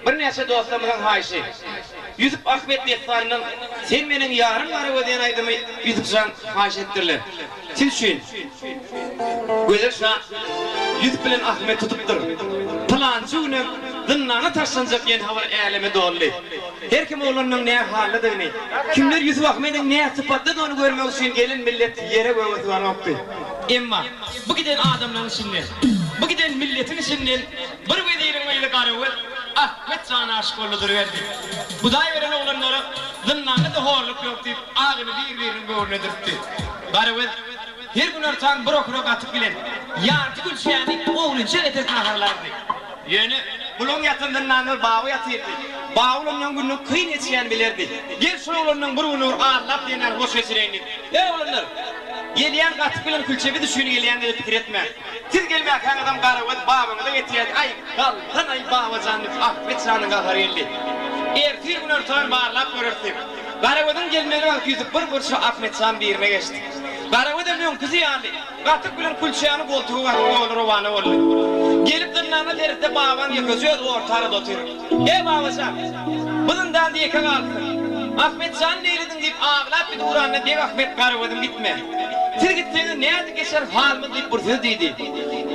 Birnäçe dostlarymyzyň haýyşy. Ýusup Ahmet dessanyndan Sen meniň ýarym Garagöz diýen aýdymy Ýusup jan haýyş etdirler. Siz üçin. Gözel şa Ýusup bilen Ahmet tutupdyr. Pylançy günem zyndana taşlanjak diýen habar äleme doldy. Her kim oglanynyň nä hallydygyny, kimler Ýusup Ahmediň nä sypatlydygyny görmek üçin gelen millet ýere-göge syganokdy. Emma bu giden adamlaryň içinden, bu giden milletiň içinden bir weziriň gyzy Garagöz Ahmet jana aşyk boldy duruberdi. Hudaý beren oglanlara zyndanda-da horluk ýok diýip, agyny bir-biriniň böwrüne dürtdi. Garagöz her günortan bir okura gatyk bilen ýarty külçäni ogrynça getirip naharlardy. Ýöne bulaň ýatan zyndanda bir Baby ýatyrdy. Baby olanlaň gününiň kyn geçýänini bilerdi. Gel şol oglanlaň bir gününi bir aldap diýen ýaly hoş geçireýin diýip. Eý oglanlar! Gelýän gatyk bilen külçe biz üçin gelýändir diýip pikir etmäň. Siz gelmäkäňizem Garagöz babaňyza getirýärdi. Aý, galsanaý babajan diýip Ahmet janyň gahary geldi. Ertir günortan barlap göreris diýip. Garagözüň gelmeli wagty Ýusup bir burça Ahmet jan birine geçdi. Garagözem öňküsi ýaly. Gatyk bilen külçäni goltuga gatyp ýola rowana boldy. Gelip zyndana seretse babaň ýekeje özi orta arada otyr. Eý babajan! Bu zyndanda ýeke galypsyň. Ahmet jan neýlediň diýip aglap gidip uranda Beg Ahmet Garagözüm gitme. Siz gitseňiz nädip geçer halymyz diýip bir söz diýdi.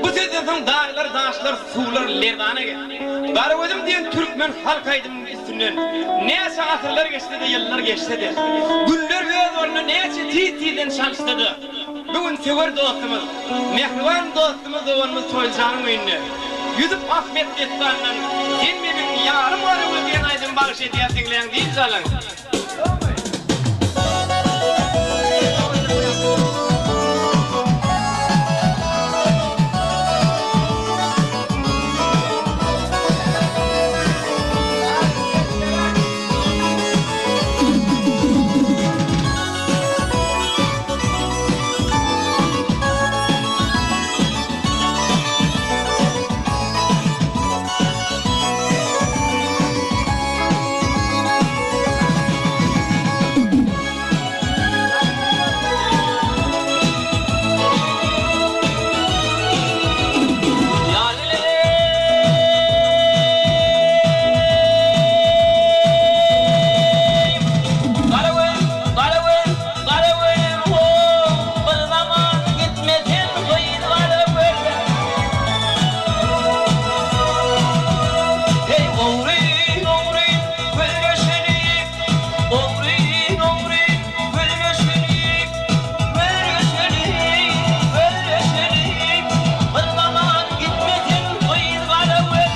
Bu sözden soň daglar daşlar suwlar lerzana geldi. Garagözüm diýen türkmen halk aýdymynyň üstünden näçe asyrlar geçse-de ýyllar geçse-de, günler öz ornuny näçe tiz-tizden çalyşsa-da, Bu gün söwer dostumyz, mähriban dostumyz doganymyz Toýljanyň öýünde Ýusup Ahmet dessanyndan Sen meniň ýarym Garagöz diýen aýdymy bagyş edýär diňläň dynç alyň. Garagöz, Garagöz, Garagöz, how, bir zaman gitme sen gyz Garagöz. Heý, ogryn, ogryn, gülleşeli, ogryn, ogryn, gülleşeli, gülleşeli, gülleşeli, bir zaman gitme sen gyz Garagöz.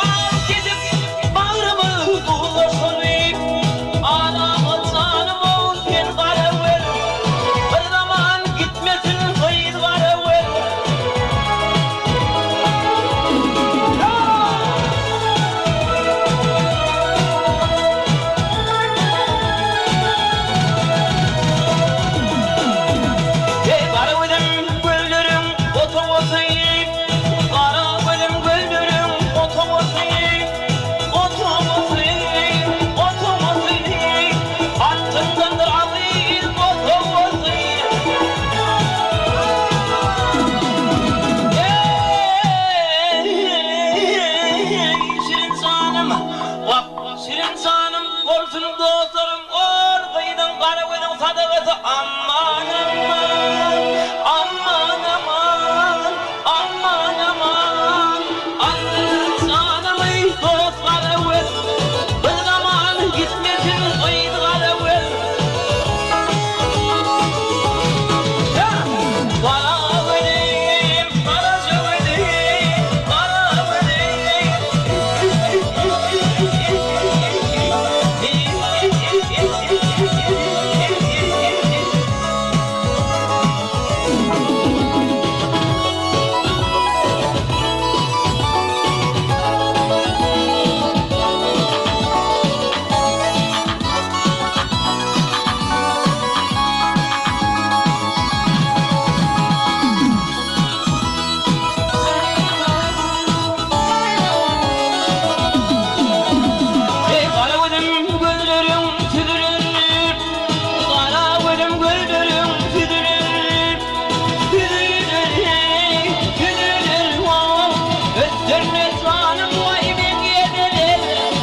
Al kesip bagrymy duzlaşaly, Alama janym ol sen garawel, Bir zaman gitmesin gyz garawel. Eý garagözüm gözleriň otagysy, Gara gözüm gözleriň otagysy, Otagysy, otagysy, Altyndandyr azyz otagysy. Eý, şirin janym, wah, şirin janym, Bolsun dostlarym, ol gyzyň gara gözüň sadagasy, Aman, aman, aman, aman, aman, aman, Aldylar janymy dost gara göz, Bir zaman gitmesin gyz gara göz. Gara gözüm, garaja gözüm, gara gözüm. Dönmez janym waý meň edeler.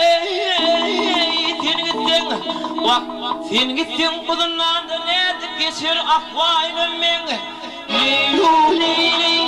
Eý, sen gitseň, wah, sen gitseň bu zyndanda nädip geçer ahwalym meň. Leý-lu-leý-leý.